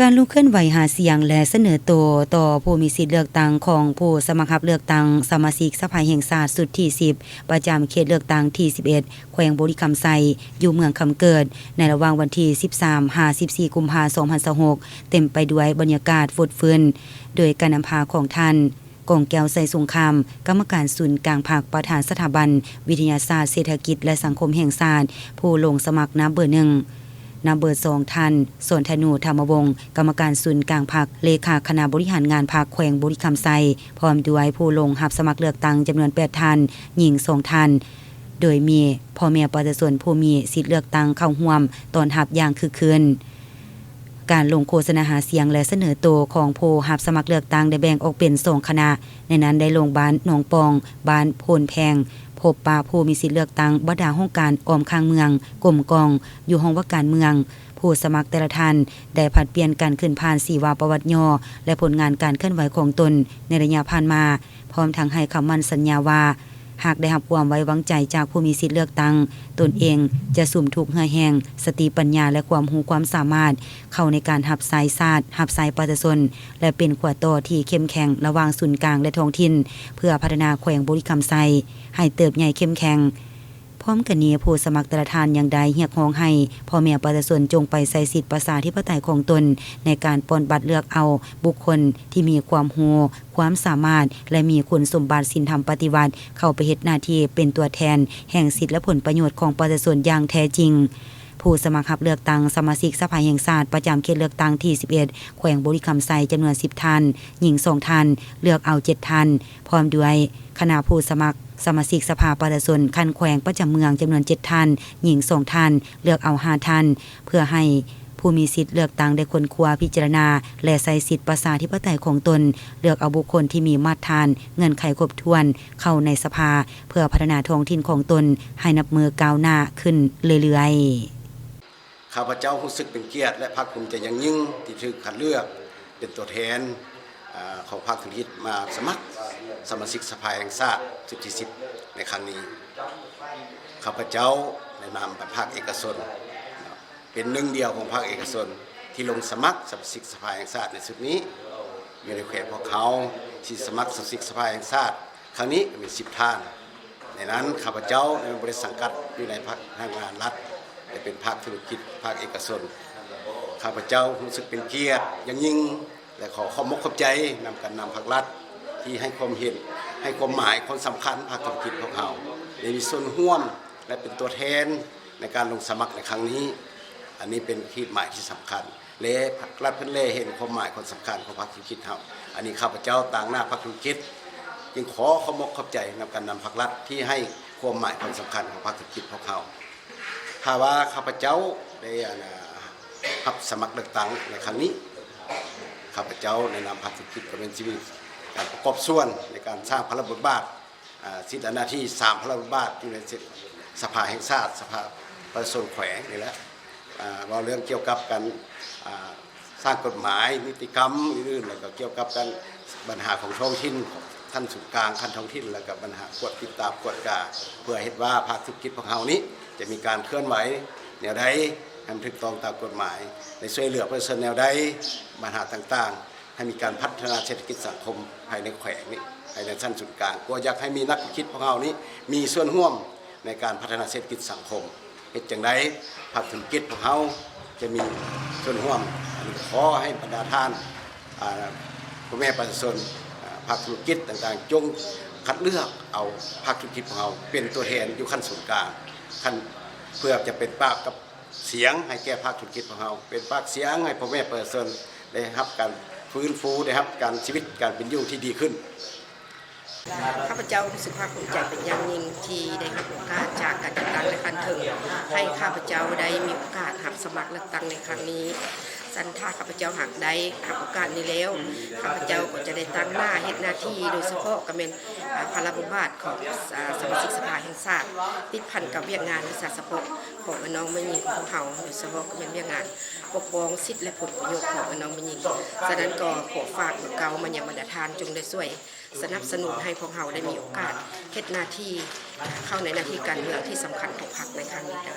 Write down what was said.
ການລຸກເຄື່ອນໄຫວຫາສຽງ ແລະ ສະເໜີໂຕຕໍ່ຜູ້ມີສິດເລືອກຕັ້ງຂອງຜູ້ສະໝັກຮັບເລືອກຕັ້ງສະມາຊິກສະພາແຫ່ງຊາດຊຸດທີສິບ ປະຈຳເຂດເລືອກຕັ້ງທີສິບເອັດ ແຂວງບໍລິຄຳໄຊ ຢູ່ເມືອງຄຳເກີດ ໃນລະຫວ່າງວັນທີສິບສາມຫາສິບສີ່ ກຸມພາ ສອງພັນຊາວຫົກ ເຕັມໄປດ້ວຍບັນຍາກາດຟົດຟື້ນ ໂດຍການນຳພາຂອງທ່ານ ກອງແກ້ວ ໄຊສົງຄາມ ກຳມະການສູນກາງພັກ, ປະທານສະຖາບັນວິທະຍາສາດເສດຖະກິດ ແລະ ສັງຄົມແຫ່ງຊາດ ຜູ້ລົງສະໝັກນຳເບີໜຶ່ງ, ນຳເບີສອງ ທ່ານ ສອນທະນູ ທຳມະວົງ ກຳມະການສູນກາງພັກ, ເລຂາຄະນະບໍລິຫານງານພັກແຂວງບໍລິຄຳໄຊ ພ້ອມດ້ວຍຜູ້ລົງຮັບສະໝັກເລືອກຕັ້ງຈຳນວນແປດທ່ານ, ຍິງສອງທ່ານ, ໂດຍມີພໍ່ແມ່ປະຊາຊົນຜູ້ມີສິດເລືອກຕັ້ງເຂົ້າຮ່ວມຕ້ອນຮັບຢ່າງຄຶກຄື້ນ. ການລົງໂຄສະນາຫາສຽງ ແລະ ສະເໜີໂຕຂອງຜູ້ຮັບສະໝັກເລືອກຕັ້ງໄດ້ແບ່ງອອກເປັນສອງຄະນະ, ໃນນັ້ນໄດ້ລົງບ້ານໜອງປ່ອງ, ບ້ານໂພນແພງ, ພົບປະຜູ້ມີສິດເລືອກຕັ້ງບັນດາຫ້ອງການອ້ອມຂ້າງເມືອງ, ກົມກອງ, ຢູ່ຫ້ອງວ່າການເມືອງ. ຜູ້ສະໝັກແຕ່ລະທ່ານໄດ້ຜັດປ່ຽນການຂຶ້ນຜ່ານຊີວະປະຫວັດຫຍໍ້ ແລະ ຜົນງານການເຄື່ອນໄຫວຂອງຕົນໃນໄລຍະຜ່ານມາ, ພ້ອມທັງໃຫ້ຄຳໝັ້ນສັນຍາວ່າ ຫາກໄດ້ຮັບຄວາມໄວ້ວາງໃຈຈາກຜູ້ມີສິດເລືອກຕັ້ງ, ຕົນເອງຈະສຸມທຸກເຫື່ອແຮງ, ສະຕິປັນຍາ ແລະ ຄວາມຮູ້ຄວາມສາມາດ ເຂົ້າໃນການຮັບໃຊ້ຊາດ, ຮັບໃຊ້ປະຊາຊົນ ແລະ ເປັນຂົວຕໍ່ທີ່ເຂັ້ມແຂງລະຫວ່າງສູນກາງ ແລະ ທ້ອງຖິ່ນ ເພື່ອພັດທະນາແຂວງບໍລິຄຳໄຊໃຫ້ເຕີບໃຫຍ່ເຂັ້ມແຂງ. ພ້ອມກັນນີ້, ຜູ້ສະໝັກແຕ່ລະທ່ານຍັງໄດ້ຮຽກຮ້ອງໃຫ້ພໍ່ແມ່ປະຊາຊົນຈົ່ງໄປໃຊ້ສິດປະຊາທິປະໄຕຂອງຕົນ ໃນການປ່ອນບັດເລືອກເອົາບຸກຄົນທີ່ມີຄວາມຮູ້, ຄວາມສາມາດ ແລະ ມີຄຸນສົມບັດສິນທຳປະຕິວັດ ເຂົ້າໄປເຮັດໜ້າທີ່ເປັນຕົວແທນແຫ່ງສິດ ແລະ ຜົນປະໂຫຍດຂອງປະຊາຊົນຢ່າງແທ້ຈິງ. ຜູ້ສະໝັກຮັບເລືອກຕັ້ງສະມາຊິກສະພາແຫ່ງຊາດປະຈຳເຂດເລືອກຕັ້ງທີສິບເອັດ ແຂວງບໍລິຄຳໄຊ ຈຳນວນສິບທ່ານ, ຍິງສອງທ່ານ, ເລືອກເອົາເຈັດທ່ານ, ພ້ອມດ້ວຍຄະນະຜູ້ສະໝັກສະມາຊິກສະພາປະຊາຊົນຂັ້ນແຂວງປະຈຳເມືອງຈຳນວນເຈັດທ່ານ, ຍິງສອງທ່ານ, ເລືອກເອົາຫ້າທ່ານ, ເພື່ອໃຫ້ ຜູ້ມີສິດເລືອກຕັ້ງໄດ້ຄົ້ນຄວ້າພິຈາລະນາ ແລະ ໃຊ້ສິດປະຊາທິປະໄຕຂອງຕົນ ເລືອກເອົາບຸກຄົນທີ່ມີມາດຖານເງື່ອນໄຂຄົບຖ້ວນເຂົ້າໃນສະພາ ເພື່ອພັດທະນາທ້ອງຖິ່ນຂອງຕົນໃຫ້ນັບມື້ກ້າວໜ້າຂຶ້ນເລື້ອຍໆ. ຂ້າພະເຈົ້າຮູ້ສຶກເປັນກຽດ ແລະ ພາກພູມໃຈຢ່າງຍິ່ງທີ່ຖືກຄັດເລືອກເປັນຕົວແທນ ອາ ຂອງພາກທຸລະກິດມາສະໝັກສະມາຊິກສະພາແຫ່ງຊາດຊຸດທີສິບໃນຄັ້ງນີ້. ຂ້າພະເຈົ້າໃນນາມພາກເອກະຊົນ ເປັນໜຶ່ງດຽວຂອງພາກເອກະຊົນທີ່ລົງສະໝັກສະມາຊິກສະພາແຫ່ງຊາດໃນຊຸດນີ້. ຢູ່ໃນແຂວງພວກເຮົາທີ່ສະໝັກສະມາຊິກສະພາແຫ່ງຊາດຄັ້ງນີ້ກໍມີສິບທ່ານ. ໃນນັ້ນ ຂ້າພະເຈົ້າຍັງບໍ່ໄດ້ສັງກັດຢູ່ໃນພາກ ພະນັກງານລັດ ແຕ່ເປັນພາກທຸລະກິດ ພາກເອກະຊົນ. ຂ້າພະເຈົ້າຮູ້ສຶກເປັນກຽດຢ່າງຍິ່ງ ແລະ ຂໍຂອບມົກຂອບໃຈນຳການນຳພັກລັດທີ່ໃຫ້ຄວາມເຫັນ, ໃຫ້ຄວາມໝາຍ, ຄວາມສຳຄັນພາກທຸລະກິດພວກເຮົາ ໄດ້ມີສ່ວນຮ່ວມ ແລະ ເປັນຕົວແທນໃນການລົງສະໝັກໃນຄັ້ງນີ້. ອັນນີ້ເປັນຂີດໝາຍທີ່ສຳຄັນ ແລະ ພັກລັດເພິ່ນແລເຫັນຄວາມໝາຍຄວາມສຳຄັນຂອງພາກທຸລະກິດເຮົາ. ອັນນີ້ຂ້າພະເຈົ້າຕາງໜ້າພັກທຸລະກິດ ຈຶ່ງຂໍຂອບມົກຂອບໃຈນຳການນຳພັກລັດທີ່ໃຫ້ຄວາມໝາຍຄວາມສຳຄັນຂອງພາກທຸລະກິດພວກເຮົາ. ຖ້າວ່າຂ້າພະເຈົ້າໄດ້ ອັນ ຮັບສະໝັກເລືອກຕັ້ງໃນຄັ້ງນີ້, ຂ້າພະເຈົ້າໃນນາມພັກທຸລະກິດກໍແມ່ນຊິມີການປະກອບສ່ວນໃນການສ້າງພາລະບົດບາດ ອາ ສິດ ແລະ ໜ້າທີ່ ສາມພາລະບົດບາດ ຢູ່ໃນສະພາແຫ່ງຊາດ, ສະພາປະຊາຊົນແຂວງນີ້ແຫຼະ. ອາ ເວົ້າເລື່ອງກ່ຽວກັບການ ອາ ສ້າງກົດໝາຍ, ນິຕິກຳອື່ນໆ ແລ້ວກໍກ່ຽວກັບການ ບັນຫາຂອງທ້ອງຖິ່ນ, ຂັ້ນສູນກາງ, ຂັ້ນທ້ອງຖິ່ນ ແລ້ວກໍບັນຫາກວດຕິດຕາມກວດກາ ເພື່ອເຮັດວ່າພາກທຸລະກິດພວກເຮົານີ້ຈະມີການເຄື່ອນໄຫວແນວໃດໃຫ້ມັນຖືກຕ້ອງຕາມກົດໝາຍ, ໄດ້ຊ່ວຍເຫຼືອປະຊາຊົນແນວໃດ, ບັນຫາຕ່າງໆ ໃຫ້ມີການພັດທະນາເສດຖະກິດສັງຄົມພາຍໃນແຂວງນີ້, ພາຍໃນຊັ້ນສູນກາງ, ກໍຢາກໃຫ້ມີນັກທຸລະກິດພວກເຮົານີ້ມີສ່ວນຮ່ວມໃນການພັດທະນາເສດຖະກິດສັງຄົມ. ເຮັດຈັ່ງໃດພາກທຸລະກິດພວກເຮົາຈະມີສ່ວນຮ່ວມ? ອັນນີ້ຂໍໃຫ້ບັນດາທ່ານ ອາ ພໍ່ແມ່ປະຊາຊົນ, ອາ ພາກທຸລະກິດຕ່າງໆ ຈົ່ງຄັດເລືອກເອົາພາກທຸລະກິດຂອງເຮົາເປັນຕົວແທນຢູ່ຂັ້ນສູນກາງ, ຂັ້ນ ເພື່ອຈະເປັນປາກກັບສຽງໃຫ້ແກ່ພາກທຸລະກິດຂອງເຮົາ, ເປັນປາກສຽງໃຫ້ພໍ່ແມ່ປະຊາຊົນໄດ້ຮັບການຟື້ນຟູ, ໄດ້ຮັບການ ຊີວິດການເປັນຢູ່ທີ່ດີຂຶ້ນ. ຂ້າພະເຈົ້າຮູ້ສຶກພາກພູມໃຈເປັນຢ່າງຍິ່ງທີ່ໄດ້ຮັບໂອກາດຈາກການຈັດຕັ້ງໃນຂັ້ນເທິງ ໃຫ້ຂ້າພະເຈົ້າໄດ້ມີໂອກາດຮັບສະໝັກເລືອກຕັ້ງໃນຄັ້ງນີ້. ຊັ້ນຖ້າຂ້າພະເຈົ້າຫາກໄດ້ຮັບໂອກາດນີ້ແລ້ວ, ຂ້າພະເຈົ້າກໍຈະໄດ້ຕາງໜ້າເຮັດໜ້າທີ່ ໂດຍສະເພາະກໍແມ່ນ ອາ ພາລະບົດບາດຂອງ ອາ ສະມາຊິກສະພາແຫ່ງຊາດ ຕິດພັນກັບວຽກງານວິຊາສະເພາະຂອງອ້າຍນ້ອງແມ່ຍິງຂອງພວກເຮົາ, ໂດຍສະເພາະກໍແມ່ນວຽກງານປົກປ້ອງສິດ ແລະ ຜົນປະໂຫຍດຂອງອ້າຍນ້ອງແມ່ຍິງ. ສະນັ້ນກໍຂໍຝາກບອກກ່າວມາຍັງບັນດາທ່ານ ຈົ່ງໄດ້ຊ່ວຍ ສະໜັບສະໜູນໃຫ້ພວກເຮົາໄດ້ມີໂອກາດເຮັດໜ້າທີ່ ເຂົ້າໃນໜ້າທີ່ການເມືອງທີ່ສຳຄັນຂອງພັກໃນຄັ້ງນີ້ໄດ້.